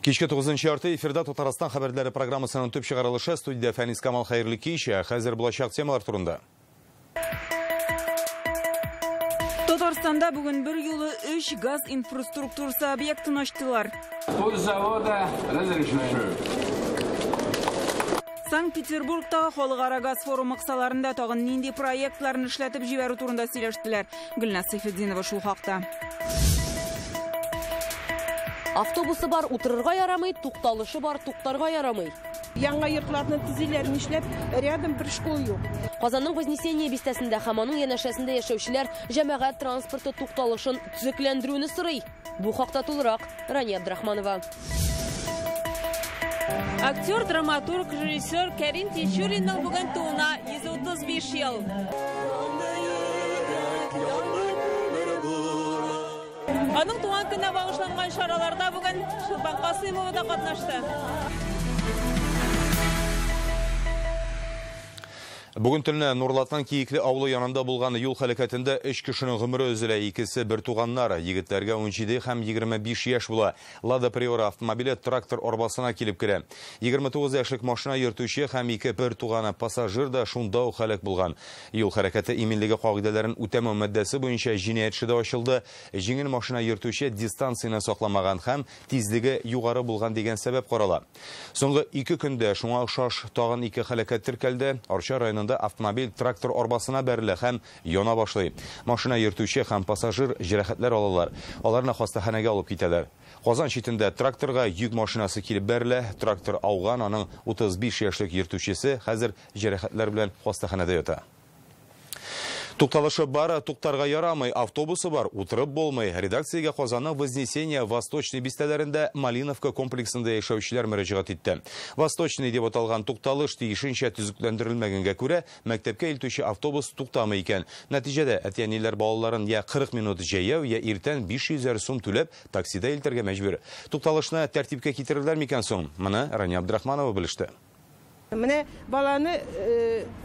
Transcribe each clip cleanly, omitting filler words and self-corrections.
Кичке 9:30 эфирда Татарстан хәбәрләре программасының төп чыгарылышы. Студияда Фәнис Камал, хәерле кич. Хәзер булачак темалар турында. Татарстанда бүген бер юлы 3 газ инфраструктурасы объектын ачтылар. Пуск завода разрешен. Санкт-Петербургтагы халыкара газ форумы кысаларында тагын нинди проектларны эшләтеп җибәрү турында сөйләштеләр. Гөлназ Сейфетдинова шул хакта. Автобусы бар, утырырга ярамый, тукталышы бар, туктарга ярамый. Яңа йортларны төзиләр, нишләп рядом бер школ юк. Казанның Вознесение бистәсендә һәм аның янәшәсендә яшәүчеләр җәмәгать транспорты тукталышын төзекләндерүне сорый. Бу хакта тулырак Рания Абдрахманова. Актер, драматург, режиссер Кәрим Тинчуринның бүген тууына 135 ел. Аның туган көненә багышланган чараларда бүген Чулпан Касыймова да катнашты. Бүген төнлә Нурлатның Киекле авылы янында булган юл һәлакәтендә 3 кешенең гомере өзелә, икесе бер туганнар. Егетләргә 17 һәм 25 яшь була. Лада Приора автомобиле трактор арбасына килеп керә. 29 яшьлек машина йөртүче һәм ике бер туганы пассажир да шунда ук һәлак булган. Юл хәрәкәте иминлеге кагыйдәләрен үтәмәү маддәсе буенча җинаять эше дә ачылды. Җиңел машина йөртүче дистанцияне сакламаган һәм тизлеге югары булган дигән сәбәп карала. Соңгы 2 көндә шуңа охшаш тагын 2 һәлакәт теркәлде. Арча районында автомобиль трактор арбасына бәрелә һәм яна башлый. Машина йөртүче һәм пассажир җәрәхәтләр алалар. Аларны хастаханәгә алып китәләр. Казан читендә тракторга йөк машинасы килеп бәрелә. Трактор ауган, аның 35 яшьлек йөртүчесе хәзер җәрәхәтләр белән хастаханәдә ята. Тукталышы бар, туктарга ярамый, автобусы бар, утырып булмый. Редакциягә Казанның Вознесение Восточный бистәләрендә Малиновка комплексында яшәүчеләр мөрәҗәгать итте. Восточный дип аталган тукталыш тиешенчә төзекләндерелмәгәнгә күрә, мәктәпкә илтүче автобус туктамый икән. Нәтиҗәдә әти-әниләр балаларын я 40 минут җәяү, я иртән 500 сум түләп таксида илтергә мәҗбүр. Тукталышны тәртипкә китерерләр микән соң? Моны Рания Абдрахманова белеште. Менә баланы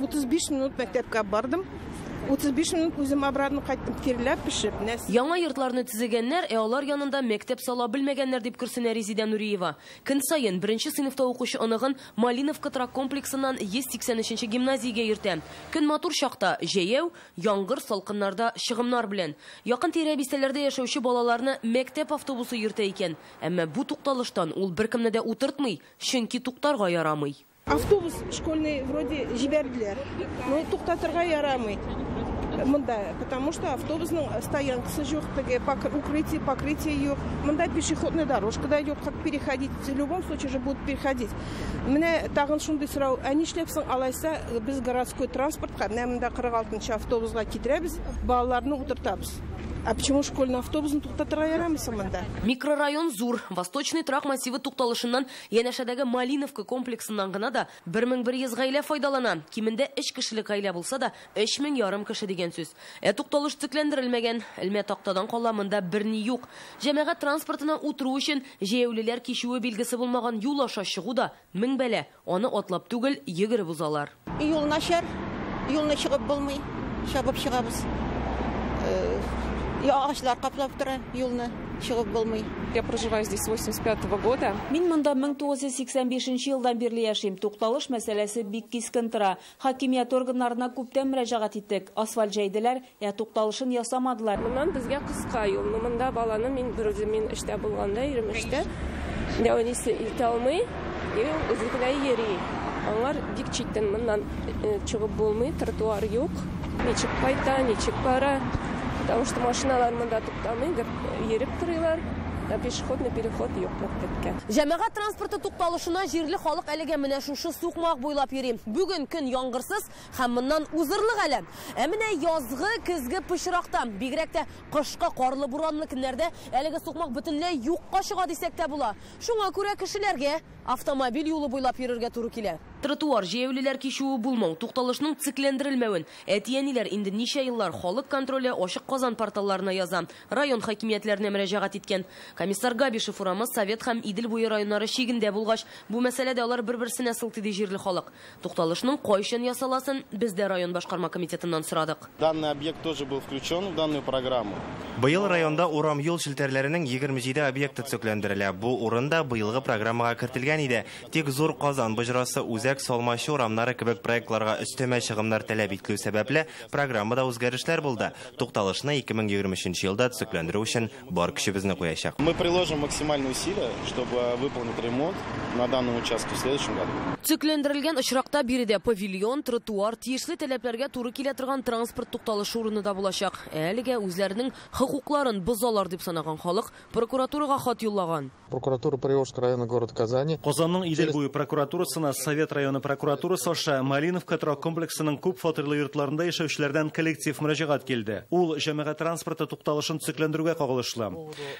35 минут мәктәпкә бардым. 35 минут үзем обратно кайттым, тирләп пешеп. Яңа йортларны төзегәннәр, ә алар янында мәктәп сала белмәгәннәр дип көрсенә Резидә Нуриева. Көн саен беренче сыйныфта укучы оныгын Малиновка торак комплексыннан 183 гимназиягә йөртә. Көн матур чакта җәяү, яңгыр, салкыннарда чыгымнар белән. Якын тирә бистәләрдә яшәүче балаларны мәктәп автобусы йөртә икән. Әмма бу тукталыштан ул беркемне дә утыртмый, чөнки туктарга ярамый. Автобус школьный вроде җибәрделәр, но туктатырга ярамый монда, потому что автобусның стоянкасы юк, теге укрытие, покрытие юк. Монда пешеходная дорожка да юк, как переходить, в любом случае же будут переходить. Менә тагын шундый сорау, ә нишләп соң алайса без городской транспортка, менә монда 46 автобусга китерәбез, балаларны утыртабыз. А почему школьный автобусны туктатырга ярамый соң монда? Микрорайон зур. Восточный торак массивы тукталышыннан янәшәдәге Малиновка комплексыннан гына да 1100 гаилә файдалана. Кимендә 3 кешелек гаилә булса да 3500 кеше дигән сүз. Ә тукталыш төзекләндерелмәгән. Элмә тактадан кала монда берни юк. Җәмәгать транспортына утыру өчен җәяүлеләр кичүе билгесе булмаган юл аша чыгу да мең бәла. Аны атлап түгел, йөгереп узалар. Юл начар, юлны чыгып булмый, чабып чыгабыз. Агачлар каплап тора, юлны чыгып булмый. Я проживаю здесь с 85-го года. Мин монда 1985 елдан бирле яшим. Тукталыш мәсьәләсе бик кискен тора. Хакимият органнарына күптән мөрәҗәгать иттек. Асфальт җәйделәр, ә тукталышын ясамадылар. Моннан безгә кыска юл. Но монда баланы мин бер үзем, мин эштә булганда, ирем эштә. Дәү әнисе илтә алмый, и ул үзе генә йөри. Аңар бик читен, моннан чыгып булмый, тротуар юк. Ничек кайта, ничек бара. Потому что машиналар монда туктамый, йөреп торыйлар. Ә пешеходный переход юк мәктәпкә. Җәмәгать транспорты тукталышына җирле халык әлегә менә шушы сукмак буйлап йөри. Бүген көн яңгырсыз һәм моннан узырлык әле. Ә менә язгы, көзге пычракта, бигрәк тә кышкы карлы буранлы көннәрдә әлеге сукмак бөтенләй юкка чыга дисәк тә була. Шуңа күрә кешеләргә автомобиль юлы буйлап йөрергә туры килә. Тротуар җәяүлеләр кичүе булмау, тукталышның цикләндерелмәвен әти-әниләр инде ничә еллар халык контроле Ачык Казан порталларына яза. Район хакимиятләренә мөрәҗәгать иткән. Комиссар Габишев урамы Совет һәм Идел буе районнары чигендә булгач, бу мәсьәләдә алар бер-берсенә сылтый ди җирле халык. Тукталышның кайчан ясаласын без дә район башкарма комитетыннан сорадык. Данный объект тоже был включен в данную программу. Быел районда урам юл челтәрләренең 27 объекты төзекләндерелә. Бу урын да быелгы программага кертелгән иде. Тик Зур Казан боҗрасы, Үзәк Салмачы урамнары кебек проектларга өстәмә чыгымнар таләп ителү сәбәпле программада үзгәрешләр булды. Тукталышны 2023 елда төзекләндерү өчен бар көчебезне куячак. Мы приложим максимальные усилия, чтобы выполнить ремонт на данном участке в следующем году. Төзекләндерелгән очракта биредә павильон, тротуар, тиешле таләпләргә туры килә торган транспорт тукталышы урыны да булачак. Әлегә үзләренең хокукларын бозалар дип санаган халык прокуратурага хат юллаган. Прокуратура Приволжского района города Казани. Казанның Идел буе прокуратурасына Совет районы прокуратурасы аша Малиновка торак комплексының күп фатирлы йортларында яшәүчеләрдән коллектив мөрәҗәгать килде. Ул җәмәгать транспорты тукталышын төзекләндерүгә кагылышлы.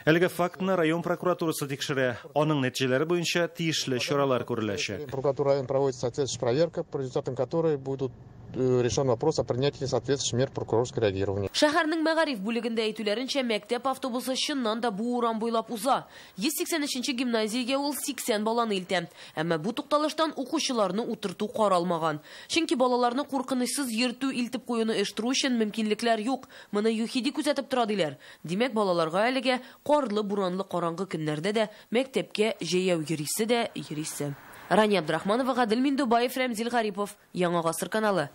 Әлеге фактны район прокуратурасы тикшерә. Аның нәтиҗәләре буенча тиешле чаралар күреләчәк. Прокуратура района проводит соответствующую проверка, по результатам которой будут решен вопрос о принятии соответствующих мер прокурорского реагирования. Шәһәрнең мәгариф бүлегендә әйтүләренчә, мәктәп автобусы чыннан да бу урам буйлап уза. 183 гимназиягә ул 80 баланы илтә. Әмма бу тукталыштан укучыларны утырту каралмаган. Чөнки балаларны куркынычсыз йөртү илтеп куюны оештыру өчен мөмкинлекләр юк. Моны ЮХИДИ күзәтеп тора диләр. Димәк, балаларга әлегә карлы, буранлы караңгы көннәрдә дә мәктәпкә җәяү йөрисе дә йөрисе. Рания Абдрахманова, Гадел Миндубаев, Рәмзил Гарипов, Яңа Гасыр каналы.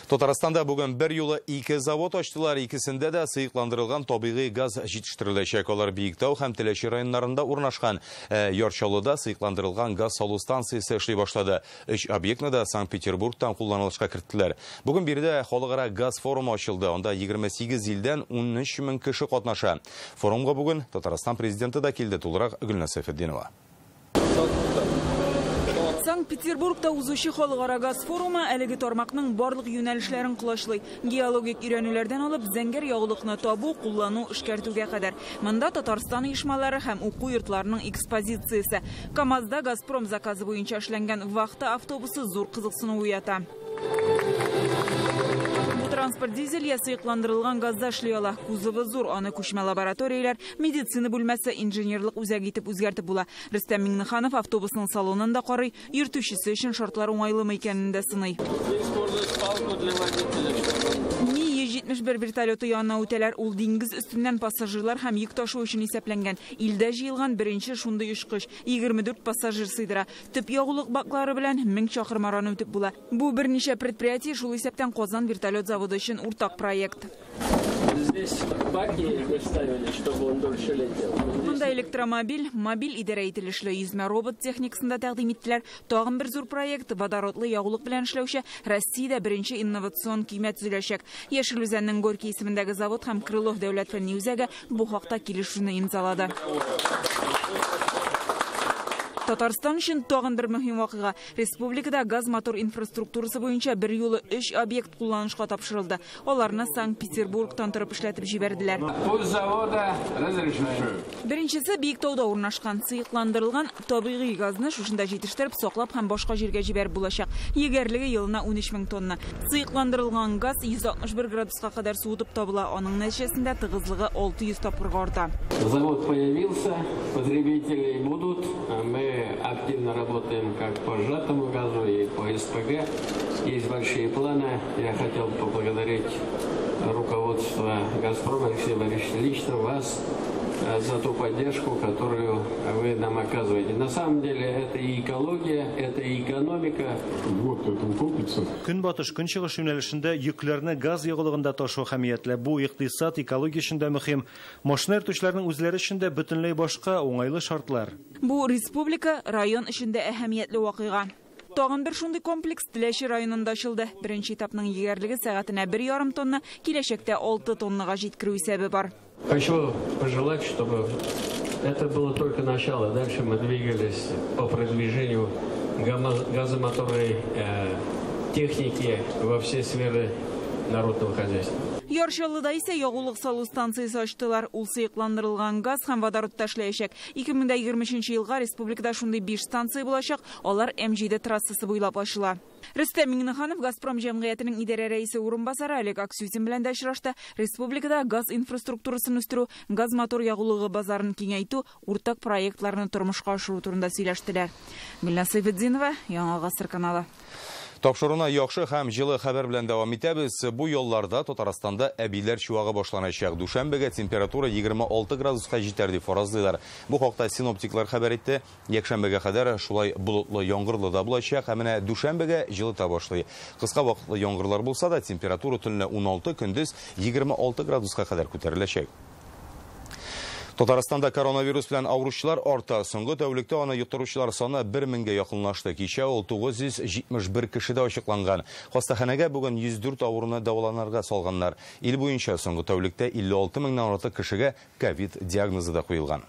Татарстанда бүген бер юлы ике завод ачтылар. Икесендә дә сыекландырылган табигый газ җитештереләчәк. Алар Биектау һәм Теләче районнарында урнашкан. Яр Чаллыда сыекландырылган газ салу станциясе эшли башлады. Өч объектны да Санкт-Петербургтан кулланылышка керттеләр. Бүген биредә халыкара газ форумы ачылды. Анда 28 илдән 13 мең кеше катнаша. Форумга бүген Татарстан президенты да килде. Тулырак Гөлназ Сәйфетдинова. Санкт-Петербургта узучы халыкара газ форумы әлеге тармакның барлык юнәлешләрен колачлый. Геологик өйрәнүләрдән алып зәңгәр ягулыкны табу, куллану, эшкәртүгә кадәр. Монда Татарстан оешмалары һәм уку йортларының экспозициясе. КАМАЗда Газпром заказы буенча эшләнгән вахта автобусы зур кызыксыну уята. Транспорт дизель я сыекландырылган газда эшли ала. Кузовы зур, аны күчмә лабораторияләр, медицина бүлмәсе, инженерлык үзәге итеп үзгәртеп була. Рөстәм Миңнеханов автобусның салонын да карый, йөртүчесе өчен шартлар уңайлымы икәнен дә сыный. Ми-171 вертолеты янына үтәләр. Ул диңгез өстеннән пассажирлар һәм йөк ташу өчен исәпләнгән. Илдә җыелган беренче шундый очкыч. 24 пассажир сыйдыра. Төп ягулык баклары белән 1000 чакрым араны үтеп була. Бу берничә предприятие, шул исәптән Казан вертолет заводы өчен уртак проект. Здесь баки выставили, чтобы он дольше летел. Монда электромобиль, мобиль идарә ителешле йөзмә робот техникасында тәкъдим иттеләр. Тагын бер зур проект водородлы ягулык белән эшләүче Россиядә беренче инновацион көймә төзеләчәк. Яшел Үзәннең Горький исемендәге завод һәм Крылов дәүләт фәнни үзәге бу хакта килешүне имзалады. Татарстан өчен тагын бер мөһим вакыйга. Республикада газ-мотор инфраструктурасы буенча бер юлы 3 объект кулланышка тапшырылды. Аларны Санкт-Петербургтан торып эшләтеп җибәрделәр. Беренчесе Биектауда урнашкан. Сыекландырылган табигый газны шушында җитештереп, саклап һәм башка җиргә җибәреп булачак. Егәрлеге елына 13 мең тонна. Сыекландырылган газ 161 градуска кадәр суытып табыла. Аның нәтиҗәсендә тыгызлыгы 600 тапкырга арта. Завод появился, потребители будут. Мы активно работаем как по сжатому газу и по СПГ. Есть большие планы. Я хотел поблагодарить руководство «Газпрома», Алексея Борисовича, лично вас за ту поддержку, которую вы нам оказываете. На самом деле это и экология, это и экономика. Вот этого комплекса. Көнбатыш көнчыгыш юнәлешендә йөкләрне газ ягулыгында ташу әһәмиятле. Бу икътисад, экология өчен дә мөһим. Машина йөртүчеләрнең үзләре өчен дә бөтенләй башка уңайлы шартлар. Бу республика, район өчен дә әһәмиятле вакыйга. Тагын бер шундый комплекс Теләче районында ачылды. Беренче этапның егәрлеге сәгатенә 1,5 тонна, киләчәктә 6 тоннага җиткерү исәбе бар. Хочу пожелать, чтобы это было только начало. Дальше мы двигались по продвижению газомоторной техники во все сферы народного хозяйства. Яр Чаллыда исә ягулык салу станциясе ачтылар. Ул сыекландырылган газ һәм водородта эшләячәк. 2023 елга республикада шундый 5 станция булачак. Алар М7 трассасы буйлап ачыла. Рөстәм Миңнеханов Газпром җәмгыятенең идарә рәисе урынбасары Олег Аксютин белән дә очрашты. Республикада газ инфраструктурасын үстерү, газ-мотор ягулыгы базарын киңәйтү, уртак проектларны тормышка ашыру турында сөйләштеләр. Гөлназ Сәйфетдинова, Яңа Гасыр каналы. Тапшыруны яхшы һәм җылы хәбәр белән дәвам итәбез. Бу ялларда Татарстанда әбиләр чуагы башланачак. Дүшәмбегә температура 26 градуска җитәр дип фаразлыйлар. Бу хакта синоптиклар хәбәр итте. Якшәмбегә кадәр шулай болытлы, яңгырлы да булачак. Ә менә дүшәмбегә җылыта башлый. Кыска вакытлы яңгырлар булса да, температура төнлә 16, көндез 26 градуска кадәр күтәреләчәк. Татарстанда коронавирус белән авыручылар арта. Соңгы тәүлектә аны йоктыручылар саны 1000гә якынлашты. Кичә ул 971 кешедә ачыкланган. Хастаханәгә бүген 104 авыруны дәваланырга салганнар. Ил буенча соңгы тәүлектә 56 меңнән артык кешегә ковид диагнозы да куелган.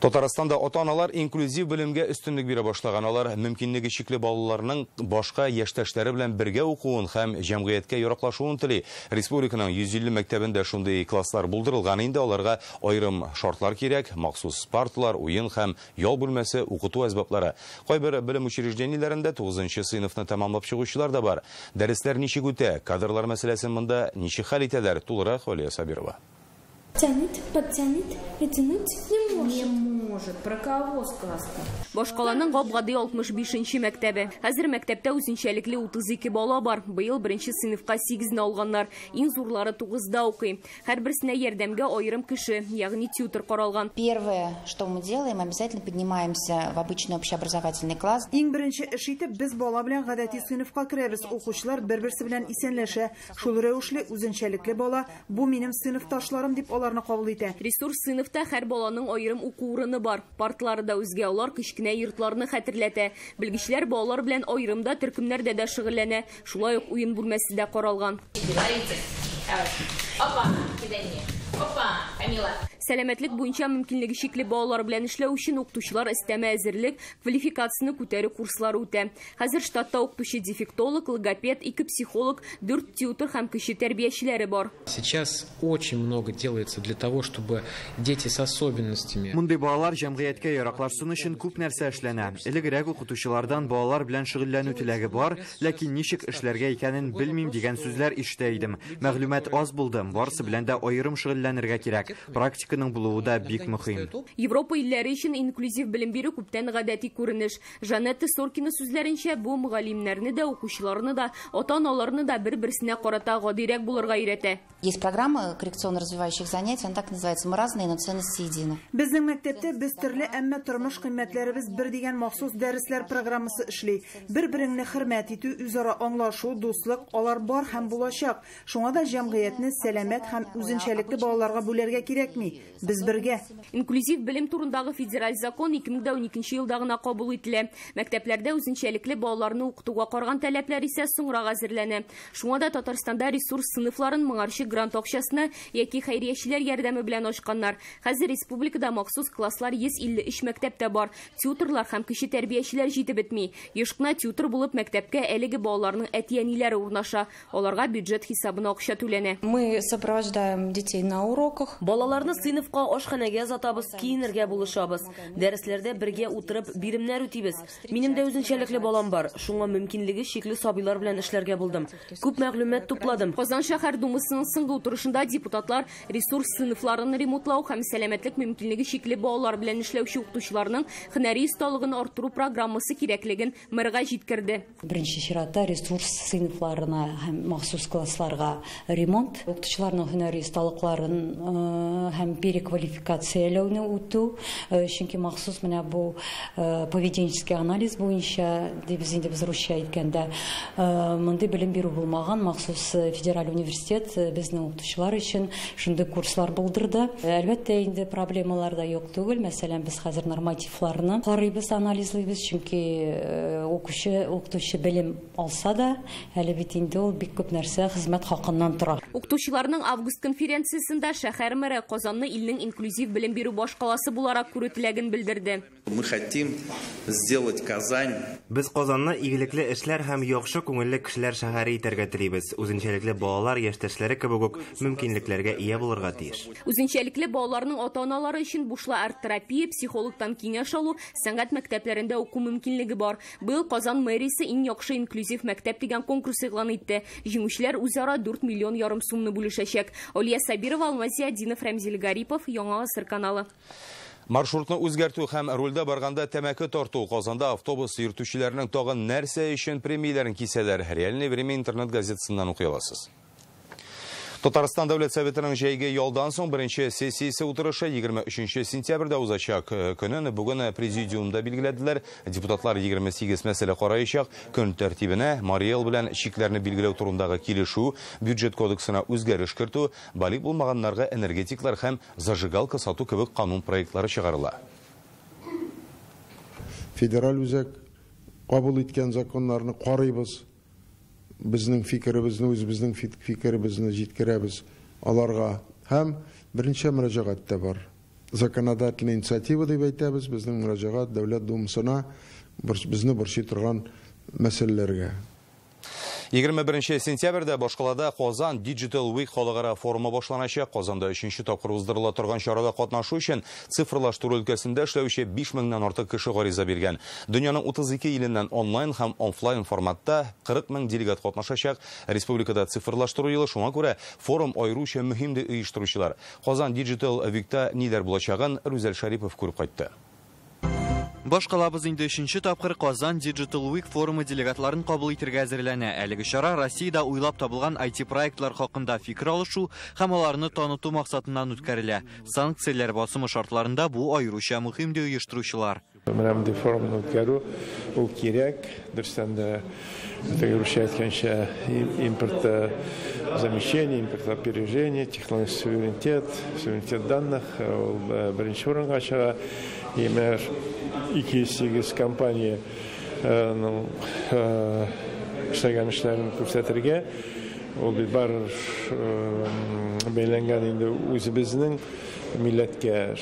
Татарстанда ата-аналар инклюзив белемгә өстенлек бирә башлаган. Алар мөмкинлеге чикле балаларның башка яшьтәшләре белән бергә укуын һәм җәмгыятькә яраклашуын тели. Республиканың 150 мәктәбендә шундый класслар булдырылган. Инде аларга аерым шартлар кирәк, махсус парталар, уен һәм ял бүлмәсе, укыту әсбаплары. Кайбер белем учреждениеләрендә 9нчы сыйныфны тәмамлап чыгучылар да бар. Дәресләр ничек үтә, кадрлар мәсьәләсен монда ничек хәл итәләр? Тулырак Алия Сабирова. Тянет, подтянет и тянуть не может. Не может. Про кого сказка? Башкаланың гап-гади 65-нче мәктәбе. Хәзер мәктәптә үзенчәлекле 32 бала бар. Быел беренче сыйныфка 8-не алганнар. Иң зурлары 9-да укый. Һәрберсенә ярдәмгә аерым кеше, ягъни тьютор каралган. Первое, что мы делаем, обязательно поднимаемся в обычный общеобразовательный класс. Иң беренче эш итеп без бала белән гадәти сыйныфка керәбез. Укучылар бер-берсе белән исәнләшә. Шул рәвешле үзенчәлекле бала бу минем сыйныфташларым дип аларны кабул итә. Ресурс сыйныфта һәр баланың аерым уку урыны бар. Партлары да үзгә, алар кечкенә йортларны хәтерләтә. Белгечләр балалар белән аерымда төркемнәрдә дә шөгыльләнә. Шулай ук уен бүлмәсе дә каралган. Опа, кидай. Опа, Камила. Сәламәтлек буенча мөмкинлеге чикле балалар белән эшләү өчен укытучылар өстәмә әзерлек, квалификацияне күтәрү курслары үтә. Хәзер штатта укытучы дефектолог, логопед, 2 психолог, 4 тьютор һәм кече тәрбиячеләре бар. Сейчас очень много делается для того, чтобы дети с особенностями. Мондый балалар җәмгыятькә яраклашсын өчен күп нәрсә эшләнә. Элегрәк укытучылардан балалар белән шөгыльләнү теләге бар, ләкин ничек эшләргә икәнен белмим дигән сүзләр ишетә идем. Мәгълүмат аз булды, барысы белән дә аерым шөгыльләнергә кирәк. Практика булуы да бик мөһим. Европа илләре өчен инклюзив белем бирү күптән гадәти күренеш. Жанетта Соркина сүзләренчә, бу мөгаллимнәрне дә, укучыларны да, ата-аналарны да бер-берсенә карата гадирәк булырга өйрәтә. Есть программа коррекционно-развивающих занятий, она так называется. Мы разные, но ценности едины. Безнең мәктәптә без төрле, әмма тормыш кыйммәтләребез бер дигән махсус дәресләр программасы эшли. Бер-береңне хөрмәт итү, үзара аңлашу, дуслык, алар бар һәм булачак. Шуңа да җәмгыятьне сәламәт һәм үзенчәлекле балаларга бүләргә кирәкми. Без бергә. Инклюзив белем турындагы федераль закон 2012 елда гына кабул ителә. Мәктәпләрдә үзенчәлекле балаларны укытуга карган таләпләр исә соңрак әзерләнә. Шуңа да Татарстанда ресурс сыйныфларын моңарчы грант акчасына яки хәйриячеләр ярдәме белән ачканнар. Хәзер республикада махсус класслар 153 мәктәптә бар. Тьюторлар һәм кече тәрбиячеләр җитеп бетми. Еш кына тьютор булып мәктәпкә әлеге балаларның әти-әниләре урнаша. Аларга бюджет хисабына акча түләнә. Мы сопровождаем детей на уроках. Балаларны сыйныфка, ашханәгә озатабыз, киенергә булышабыз. Дәресләрдә бергә утырып биремнәр үтибез. Минем дә үзенчәлекле балам бар. Шуңа мөмкинлеге чикле сабыйлар белән эшләргә булдым. Күп мәгълүмат тупладым. Казан шәһәр думасының соңгы утырышында депутатлар ресурс сыйныфларын ремонтлау һәм сәламәтлек мөмкинлеге чикле балалар белән эшләүче укытучыларның һөнәри осталыгын арттыру программасы кирәклеген мэрга җиткерде. Беренче чиратта ресурс сыйныфларына һәм махсус классларга ремонт, укытучыларның һөнәри осталыкларын һәм переквалификацияләүне үтү, чөнки махсус менә бу поведенческий анализ буенча дибез инде без русча әйткәндә, мондый белем бирү булмаган. Махсус федераль университет безнең укытучылар өчен шундый курслар булдырды. Әлбәттә инде проблемалар да юк түгел. Мәсәлән, без хәзер нормативларны карыйбыз, анализлыйбыз, чөнки укучы, укытучы белем алса да, әле бит инде ул бик күп нәрсә хезмәт хакыннан тора. Укытучыларның август конференциясендә шәһәр мэры Казанны Казанны илнең инклюзив белем бирү башкаласы буларак күрү теләген белдерде. Мы хотим сделать Казань. Без Казанны игелекле эшләр һәм яхшы күңелле кешеләр шәһәре итәргә телибез. Үзенчәлекле балалар яшьтәшләре кебек үк мөмкинлекләргә ия булырга тиеш. Үзенчәлекле балаларның ата-аналары өчен бушлай арт-терапия, психологтан киңәш алу, сәнгать мәктәпләрендә уку мөмкинлеге бар. Быел Казан мэриясе иң яхшы инклюзив мәктәп дигән конкурс игълан итте. Җиңүчеләр үзара 4,5 миллион сумны бүлешәчәк. Алия Сабирова, Алмаз Зиятдинов, Рәмзил Гарипов, Яңа Гасыр каналы. Маршрутны үзгәртү һәм рульдә барганда тәмәке тарту. Казанда автобус йөртүчеләрнең тагын нәрсә өчен премияләрен кисәләр? Реальное время интернет газетасыннан укый аласыз. Татарстан Дәүләт Советының җәйге ялдан соң беренче сессиясе утырышы 23 сентябрьдә узачак. Көнен бүген президиумда билгеләделәр. Депутатлар 28 мәсьәлә караячак. Көн тәртибенә Марий Эл белән чикләрне билгеләү турындагы килешү, бюджет кодексына үзгәреш кертү, балигъ булмаганнарга энергетиклар һәм зажигалка сату кебек канун проектлары чыгарыла. Федераль үзәк кабул иткән законнарны карыйбыз. Безнең фикеребезне, үзебезнең фикеребезне җиткерәбез аларга. Һәм берничә мөрәҗәгать тә бар. Законодательная инициатива дип әйтәбез, безнең мөрәҗәгать Дәүләт Думасына безне борчый торган мәсьәләләргә. 21 сентябрьдә башкалада Казан Digital Week халыкара форумы башланачак. Казанда 3нче тапкыр уздырыла торган чарада катнашу өчен цифрлаштыру өлкәсендә эшләүче 5000-нән артык кеше гариза биргән. Дөньяның 32 иленнән онлайн һәм офлайн форматта 40 мең делегат катнашачак. Республикада цифрлаштыру елы, шуңа күрә форум аеруча мөһим ди оештыручылар. Казан Digital Week'та ниләр булачагын Рүзәл Шарипов күреп кайтты. Башкалабыз инде 3нче тапкыр Казан Digital Week форумы делегатларын кабул итәргә әзерләнә. Әлеге чара Россиядә уйлап табылган IT проектлар хакында фикер алышу һәм аларны таныту максатыннан үткәрелә. Санкцияләр басымы шартларында бу аеруча мөһим ди оештыручылар. Менә мондый форумны үткәрү ул кирәк. Дөрестән дә, теге русча әйткәнчә, импортозамещение, импортоопережение, технологик суверенитет, суверенитет данных ул беренче урынга чыга. Имер 208 компанияның эшләгән эшләрен күрсәтергә, ул бит бар бәйләнгән инде үзебезнең милләткә,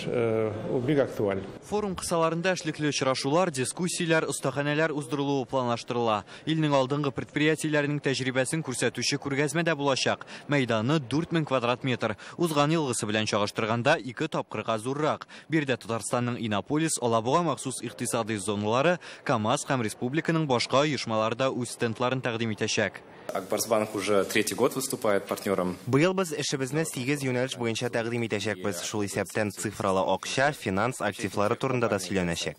ул бик актуаль. Форум кысаларында эшлекле очрашулар, дискуссияләр, остаханәләр уздырылуы планлаштырыла. Илнең алдынгы предприятиеләренең тәҗрибәсен күрсәтүче күргәзмә дә булачак. Мәйданы 4000 квадрат метр. Узган елгысы белән чагыштырганда 2 тапкырга зуррак. Биредә Татарстанның Иннополис, Алабуга махсус икътисадый зоналары, КАМАЗ һәм республиканың башка оешмалары да үз стендларын тәкъдим итәчәк. Ак Барс Банк уже 3-й год выступает партнером. Быел без эшебезне 8 юнәлеш буенча тәкъдим итәчәкбез. Шул исәптән цифралы акча, финанс активлары турында да сөйләнәчәк.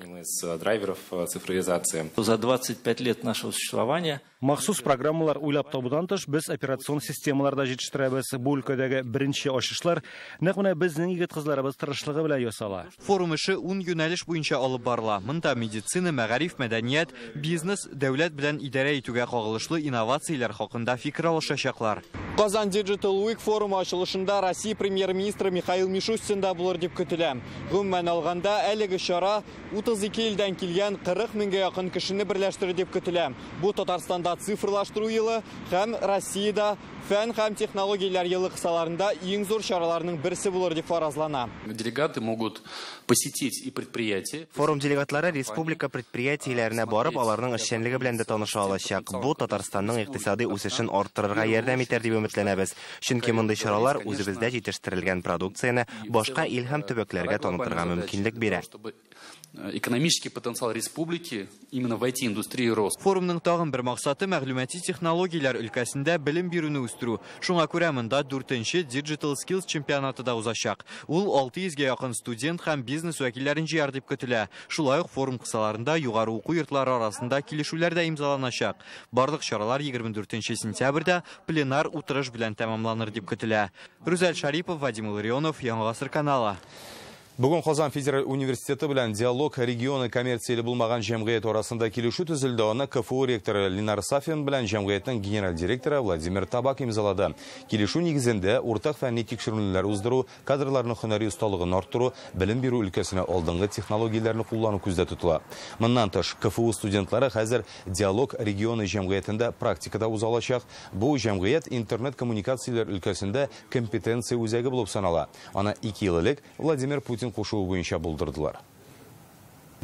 Драйверов цифровизации. За 25 лет нашего существования махсус программалар уйлап табудан тыш без операцион системаларда җитештерәбез. Бу өлкәдәге беренче ачышлар нәкъ менә безнең егет-кызларыбыз тырышлыгы белән ясала. Форум эше 10 юнәлеш буенча алып барыла. Монда медицина, мәгариф, мәдәният, бизнес, дәүләт белән идарә итүгә кагылышлы инновацияләр хакында фикер алышачаклар. Казан Digital Week форумы ачылышында Россия премьер-министры Михаил Мишустин да булыр дип көтелә. Гомумән алганда, әлеге чара 32 илдән килгән 40 меңгә якын кешене берләштерер дип көтелә. Бу Татарстанда цифрлаштыру елы һәм Россиядә фән һәм технологияләр елы кысаларында иң зур чараларның берсе булыр дип фаразлана. Делегаты могут посетить и предприятия. Форум делегатлары республика предприятиеләренә барып, аларның эшчәнлеге белән дә таныша алачак. Бу Татарстанның икътисади үсешен арттырырга ярдәм итәр дип өметләнәбез. Чөнки мондый чаралар үзебездә җитештерелгән продукцияне башка ил һәм төбәкләргә танытырга мөмкинлек бирә. Экономический потенциал республики именно в IT-индустрии рос. Форумның тагын бер максаты мәгълүмати технологияләр өлкәсендә белем бирүне үстерү. Шуңа күрә монда 4нче Digital Skills чемпионаты да узачак. Ул 600гә якын студент һәм бизнес вәкилләрен җыяр дип көтелә. Шулай ук форум кысаларында югары уку йортлары арасында килешүләр дә имзаланачак. Барлык чаралар 24 сентябрьдә пленар утырыш белән тәмамланыр дип көтелә. Рүзәл Шарипов, Вадим Илларионов, Яңа Гасыр каналы. Бүген Казан федераль университеты белән диалог регионы коммерцияле булмаган җәмгыять арасында килешү төзелде. Аны КФУ ректоры Ленар Сафин белән җәмгыятьнең генераль директоры Владимир Табак имзалады. Килешү нигезендә уртак фәнни тикшеренүләр уздыру, кадрларның һөнәри осталыгын арттыру, белем бирү өлкәсенә алдынгы технологияләрне куллану күздә тотыла. Моннан тыш, КФУ студентлары хәзер диалог регионы җәмгыятендә практикада уза алачак. Бу җәмгыять интернет коммуникацияләр өлкәсендә компетенция үзәге булып санала. Аны 2 ел элек Владимир Путин кушуы буенча булдырдылар.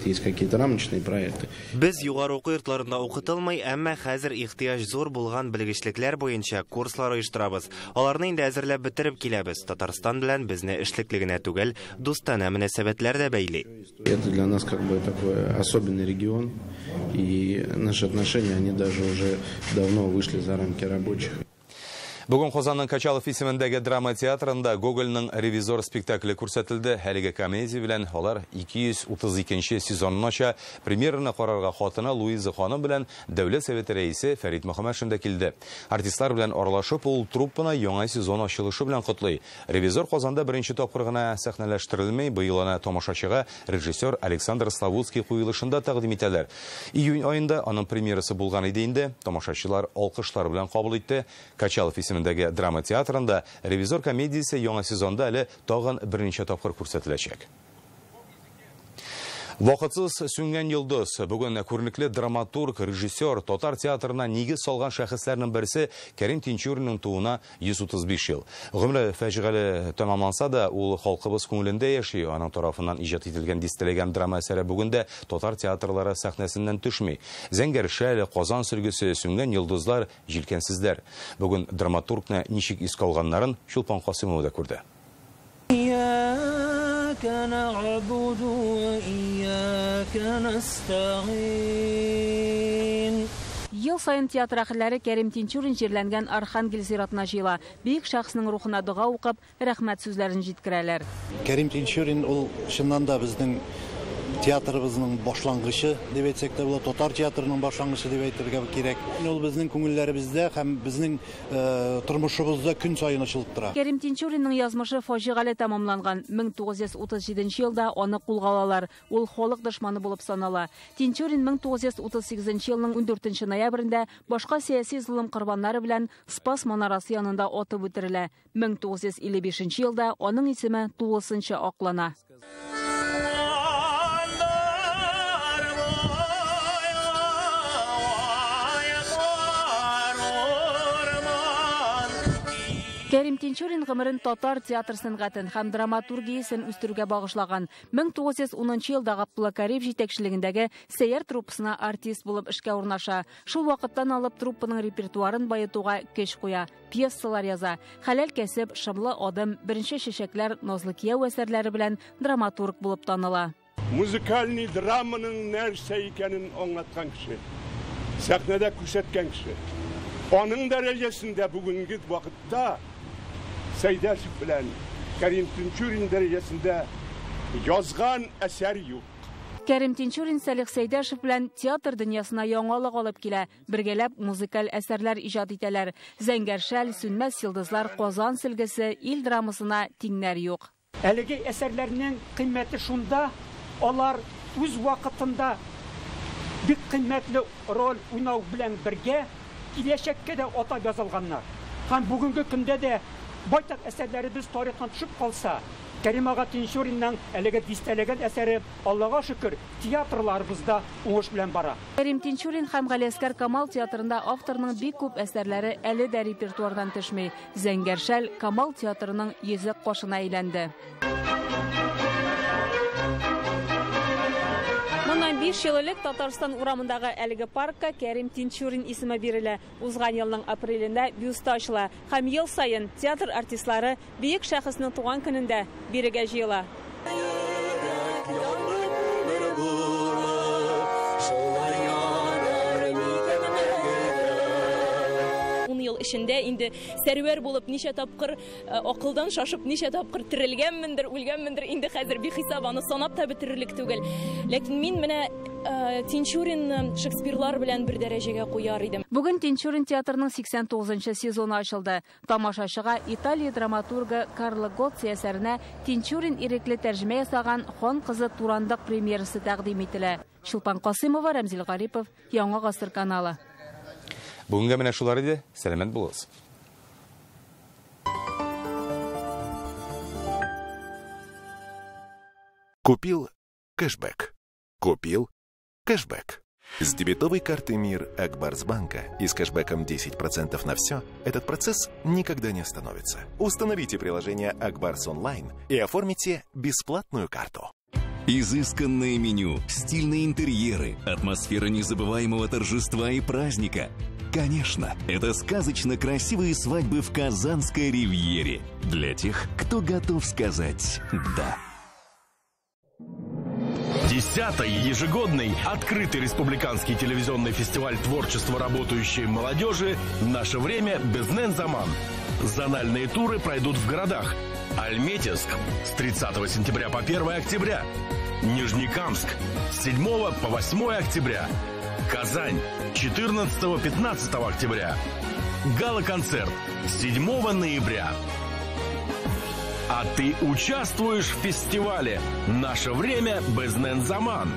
Есть какие-то рамочные проекты. Без югары уку йортларында укытылмый, әмма хәзер ихтыяҗ зур булган белгечлекләр буенча курслар оештырабыз. Аларны инде әзерләп бетереп киләбез. Татарстан белән безне эшлекле генә түгел, дустанә мөнәсәбәтләр дә бәйли. Это для нас как бы такой особенный регион, и наши отношения, они даже уже давно вышли за рамки рабочих. Бүген Казанның Качалов исемендәге драма театрында Гогольның «Ревизор» спектакле күрсәтелде. Әлеге комедия белән алар 232 сезонын ача. Премьераны карарга хатыны Луиза ханым белән Дәүләт Советы рәисе Фәрит Мөхәммәтшин дә килде. Артистлар белән аралашып, ул труппаны яңа сезон ачылышы белән котлый. «Ревизор» Казанда беренче тапкыр гына сәхнәләштерелми, быел аны тамашачыга режиссер Александр Славутский куелышында тәкъдим итәләр. Июнь аенда аның премьерасы булган иде инде. Тамашачылар алкышлар белән кабул итте. Качалов исемендәге драма театрында «Ревизор» комедиясе яңа сезонда әле тагын берничә тапкыр күрсәтеләчәк. Вакытсыз сүнгән йолдыз. Бүген күренекле драматург, режиссер, татар театрына нигез салган шәхесләрнең берсе Кәрим Тинчуринның тууына 135 ел. Гомере фаҗигале тәмамланса да, ул халкыбыз күңелендә яши. Аның тарафыннан иҗат ителгән дистәләгән драма әсәре бүген дә татар театрлары сәхнәсеннән төшми. Зәңгәр шәл, Казан сөлгесе, сүнгән йолдызлар, җилкәнсезләр. Бүген драматургны ничек искә алганнарын Чулпан Касымова да күрде. إياك نعبد وإياك نستعين. Ел сайын театр әһелләре Кәрим Тинчурин җирләнгән Архангел зиратына җыела. Бөек шәхеснең рухына дога укып, рәхмәт сүзләрен җиткерәләр. Кәрим Тинчурин ул чыннан да безнең театрыбызның башлангычы дип әйтсәк тә була, татар театрының башлангычы дип әйтергә кирәк. Ул безнең күңелләребездә һәм безнең тормышыбызда көн саен ачылып тора. Кәрим Тинчуринның язмышы фаҗигале тәмамланган. 1937 елда аны кулга алалар. Ул халык дошманы булып санала. Тинчурин 1938 елның 14 ноябрендә башка сәяси золым корбаннары белән Спас манарасы янында атып үтерелә. 1955 елда аның исеме тулысынча аклана. Кәрим Тинчурин гомерен татар театр сәнгатен һәм драматургиясен үстерүгә багышлаган. 1910 елда Габдулла Кариев җитәкчелегендәге Сәйяр труппасына артист булып эшкә урнаша. Шул вакыттан алып труппаның репертуарын баетуга көч куя, пьесалар яза. Хәләл кәсеп, Шымлы адым, Беренче чәчәкләр, Назлы кияү әсәрләре белән драматург булып таныла. Музыкальный драманың нәрсә икәнен аңлаткан кеше, сәхнәдә күрсәткән кеше. Аның дәрәҗәсендә бүгенге вакытта Сәйдәшев белән Кәрим Тинчурин дәрәҗәсендә язган әсәр юк. Кәрим Тинчурин Сәлих Сәйдәшев белән театр дөньясына яңалык алып килә. Бергәләп музыкаль әсәрләр иҗат итәләр. Зәңгәр шәл, Сүнмәс йолдызлар, Казан сөлгесе, ил драмасына тиңнәр юк. Әлеге әсәрләрнең кыйммәте шунда, алар үз вакытында бик кыйммәтле роль уйнау белән бергә киләчәккә дә атап язылганнар. Һәм бүгенге көндә дә байтак әсәрләребез тарихтан төшеп калса, Кәрим ага Тинчуринның әлеге дистәләгән әсәре, Аллага шөкер, театрларыбызда уңыш белән бара. Кәрим Тинчурин һәм Галиәсгар Камал театрында авторның бик күп әсәрләре әле дә репертуардан төшми. Зәңгәр шәл Камал театрының йөзек кашына әйләнде. Моннан 5 ел элек Татарстан урамындагы әлеге паркка Кәрим Тинчурин исеме бирелә. Узган елның апрелендә бюсты ачыла. Һәм ел саен театр артистлары бөек шәхеснең туган көнендә бирегә җыела. Ун ел эчендә инде Сәрвәр булып ничә тапкыр акылдан шашып, ничә тапкыр терелгәнмендер, үлгәнмендер, инде хәзер бихисап, аны санап та бетерерлек түгел. Ләкин мин менә Тинчуринны Шекспирлар белән бер дәрәҗәгә куяр идем. Бүген Тинчурин театрының 89-нчы сезоны ачылды. Тамашачыга Италия драматургы Карло Готци әсәренә Тинчурин ирекле тәрҗемә ясаган «Хан кызы Турандык» премьерасы тәкъдим ителә. Чулпан Касымова, Рәмзил Гарипов, Яңа Гасыр каналы. Бүгенгә менә шулар иде. Сәламәт булыгыз. Купил кэшбэк. Купил кэшбэк. С дебетовой карты МИР Акбарсбанка и с кэшбэком 10% на все этот процесс никогда не остановится. Установите приложение Акбарс Онлайн и оформите бесплатную карту. Изысканное меню, стильные интерьеры, атмосфера незабываемого торжества и праздника. Конечно, это сказочно красивые свадьбы в Казанской ривьере. Для тех, кто готов сказать «да». 10-й ежегодный открытый республиканский телевизионный фестиваль творчества работающей молодежи «Наше время Безнен Заман». Зональные туры пройдут в городах Альметьевск с 30 сентября по 1 октября, Нижнекамск с 7 по 8 октября, Казань 14-15 октября, Гала-концерт 7 ноября. А ты участвуешь в фестивале «Наше время Безнен Заман».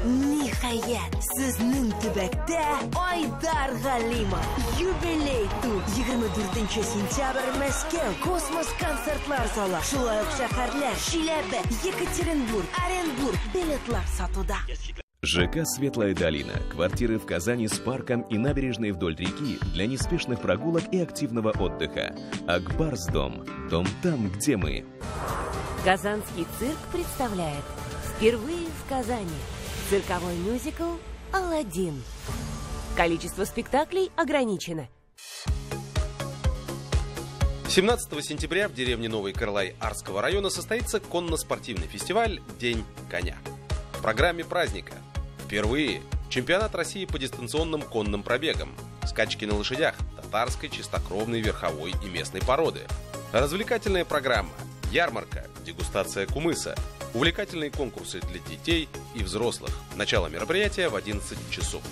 Ниһаять, сезнең төбәктә Айдар Галимов. Юбилей тур 24 сентябрь Мәскәү Космос концертлар залы. Шулай ук шәһәрләр Чиләбе, Екатеринбург, Оренбург билетлар сатуда. ЖК «Светлая долина». Квартиры в Казани с парком и набережной вдоль реки для неспешных прогулок и активного отдыха. Акбарс дом. Дом там, где мы. Казанский цирк представляет впервые в Казани цирковой мюзикл «Аладдин». Количество спектаклей ограничено. 17 сентября в деревне Новый Кырлай Арского района состоится конно-спортивный фестиваль «День коня». В программе праздника впервые чемпионат России по дистанционным конным пробегам, скачки на лошадях татарской, чистокровной, верховой и местной породы, развлекательная программа, ярмарка, дегустация кумыса, увлекательные конкурсы для детей и взрослых. Начало мероприятия в 11 часов.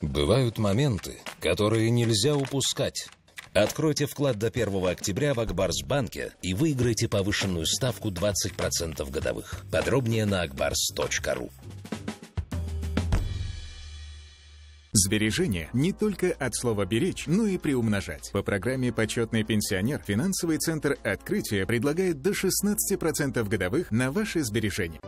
Бывают моменты, которые нельзя упускать. Откройте вклад до 1 октября в Акбарсбанке и выиграйте повышенную ставку 20% годовых. Подробнее на akbars.ru. Сбережение не только от слова «беречь», но и приумножать. По программе «Почетный пенсионер» финансовый центр «Открытие» предлагает до 16% годовых на ваши сбережения.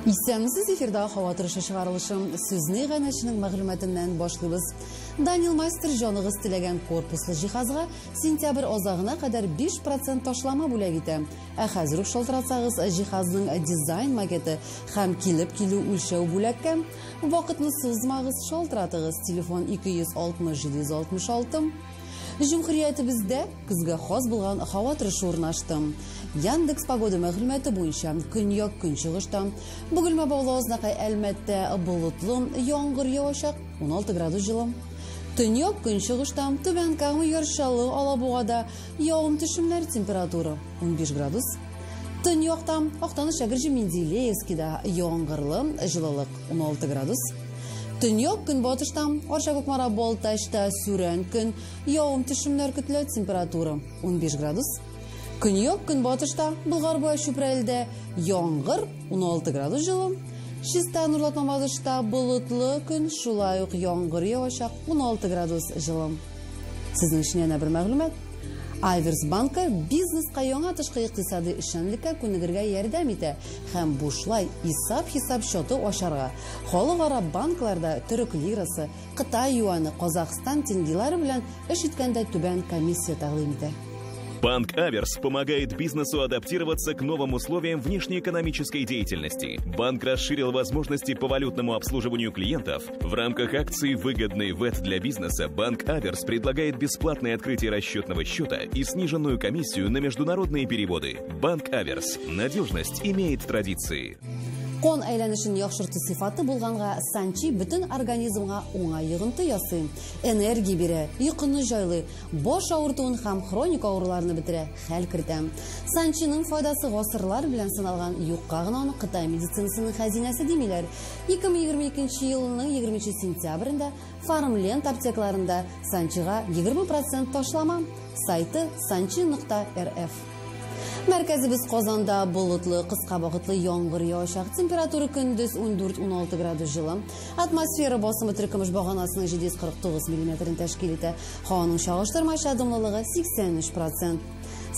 Исәнмесез, эфирда һава торышы чыгарылышы. Сүзне иганәченең мәгълүматыннан башлыйбыз. Данил Мастер җаныгыз теләгән корпуслы җиһазга сентябрь азагына кадәр 5% ташлама бүләк итә. Ә хәзер үк шалтыратсагыз, җиһазның дизайн макеты һәм килеп килү үлчәү бүләккә. Вакытны сузмагыз, шалтыратыгыз. Телефон 260 766. Җөмһүриятебездә көзгә хас булган һава торышы урнашты. Яндекс погода мәгълүматы буенча көньяк көнчыгышта Бөгелмә Баулы Азнакай Әлмәттә болытлы, яңгыр явачак, 16 градус җылы. Төньяк көнчыгышта Түбән Кама, Яр Чаллы, Алабугада явым-төшемнәр, температура 15 градус. Төньякта Актаныш, Әгерҗе, Менделеевскида яңгырлы, җылылык 16 градус. Төньяк көнбатышта Арча, Кукмара, Балтачта сүрән көн, явым-төшемнәр көтелә, температура 15 градус. Көньяк көнбатышта Болгар буе Чүпрәледә яңгыр, 16 градус җылы. Чиста, Нурлат, Мамадышта болытлы көн, шулай ук яңгыр явачак, 16 градус җылы. Сезнең өчен янә бер мәгълүмат. Айверс банкы бизнеска яңа тышкы икътисади эшчәнлеккә күнегергә ярдәм итә һәм бушлай исап-хисап счеты ачарга. Халыкара банкларда төрек лирасы, Кытай юаны, Казахстан тенгалары белән эш иткәндә түбән комиссия тәкъдим итә. Банк Аверс помогает бизнесу адаптироваться к новым условиям внешнеэкономической деятельности. Банк расширил возможности по валютному обслуживанию клиентов. В рамках акции «Выгодный ВЭТ для бизнеса» Банк Аверс предлагает бесплатное открытие расчетного счета и сниженную комиссию на международные переводы. Банк Аверс. Надежность имеет традиции. Кан әйләнешен яхшырту сыйфаты булганга санчи бөтен организмга уңай йогынты ясый. Энергия бирә, йокыны җайлый, баш авыртуын һәм хроник авыруларны бетерә, хәл кертә. Санчиның файдасы гасырлар белән сыналган, юкка гына аны Кытай медицинасының хәзинәсе димиләр. 2022 елның 20 сентябрендә Фармленд аптекаларында санчига 20% ташлама. Сайты санчи.рф. Мәркәзебез Казанда болытлы, кыска вакытлы яңгыр явачак. Температура көндез 14-16 градус җылы. Атмосфера басымы теркөмеш баганасының 749 миллиметрын тәшкил итә. Һаваның чагыштырмача дымлылыгы 83%.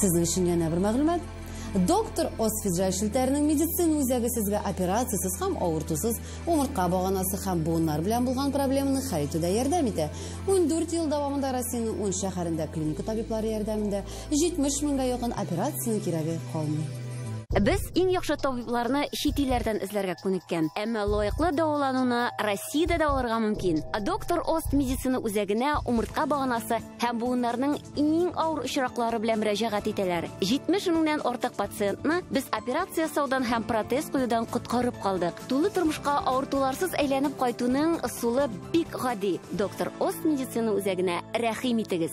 Сезнең өчен янә бер мәгълүмат. Доктор Осфиджай челтәренең медицина үзәге сезгә операциясез һәм авыртусыз умыртка баганасы һәм буыннар белән булган проблеманы хәл итүдә ярдәм итә. 14 ел дәвамында Россиянең 10 шәһәрендә клиника табиблары ярдәмендә 70 меңгә якын операциянең кирәге калмый. Без иң яхшы табибларны чит илләрдән эзләргә күнеккән. Әмма лаеклы дәвалануны Россиядә дә алырга мөмкин. Доктор Ост медицина үзәгенә умыртка баганасы һәм буыннарның иң авыр очраклары белән мөрәҗәгать итәләр. 70 меңнән артык пациентны без операция ясаудан һәм протез куюдан коткарып калдык. Тулы тормышка авыртуларсыз әйләнеп кайтуның ысулы бик гади. Доктор Ост медицина үзәгенә рәхим итегез.